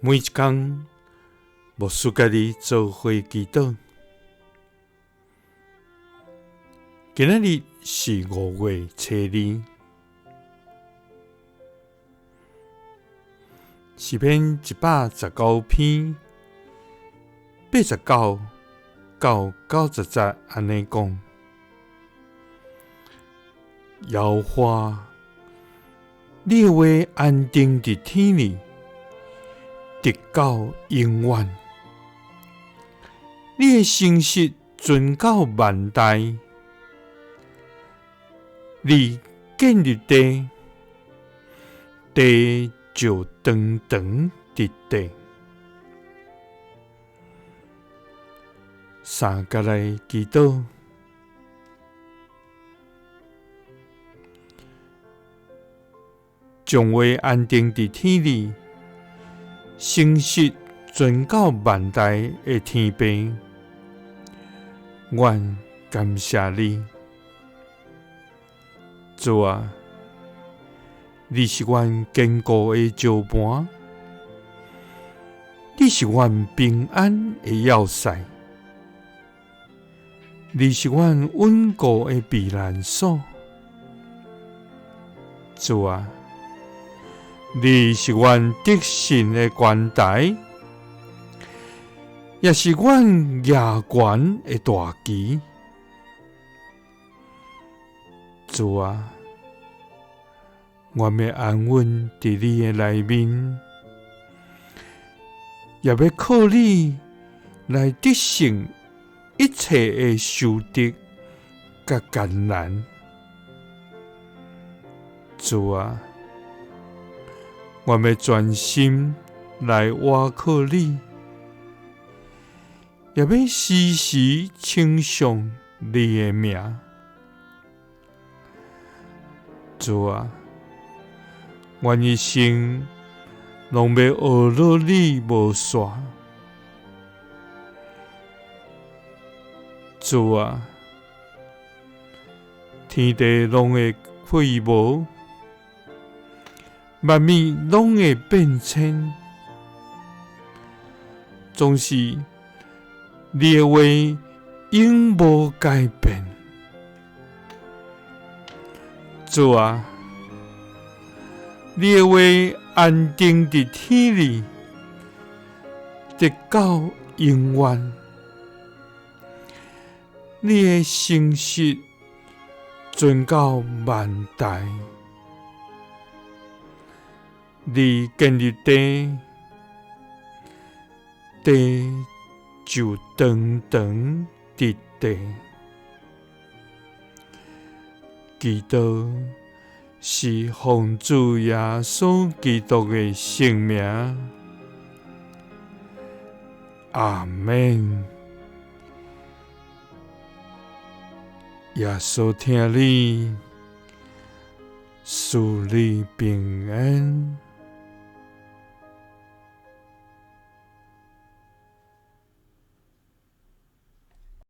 每一工，牧师佮你做伙祈祷。今仔日是5月初2，诗篇119篇89到90节按呢讲：耶和华，你的话安定伫天里，直到永远。你的诚实存到万代。你建立地，地就长长直直。三角来祈祷，将话安定伫天里，诚实存到万代的天父，阮感谢你，主啊，你是阮坚固的石磐，你是阮平安的要塞，你是阮稳固的避难所，主啊，你是阮得胜的关台，也是阮举悬的大旗。主啊，我欲安稳伫你的内面，也欲靠你来得胜一切的仇敌佮艰难。主啊，我欲专心来倚靠你，也欲时时称颂你的名。主啊，阮一生拢欲学落你无煞。主啊，天地拢会废无，万物拢会变迁，总是你的话永无改变。主啊，你的话安定伫天里，直到永远。你的诚实存到万代。你建立地，地就长长直直。祈祷是奉主耶稣基督的圣名。阿们。耶稣疼你，赐你平安。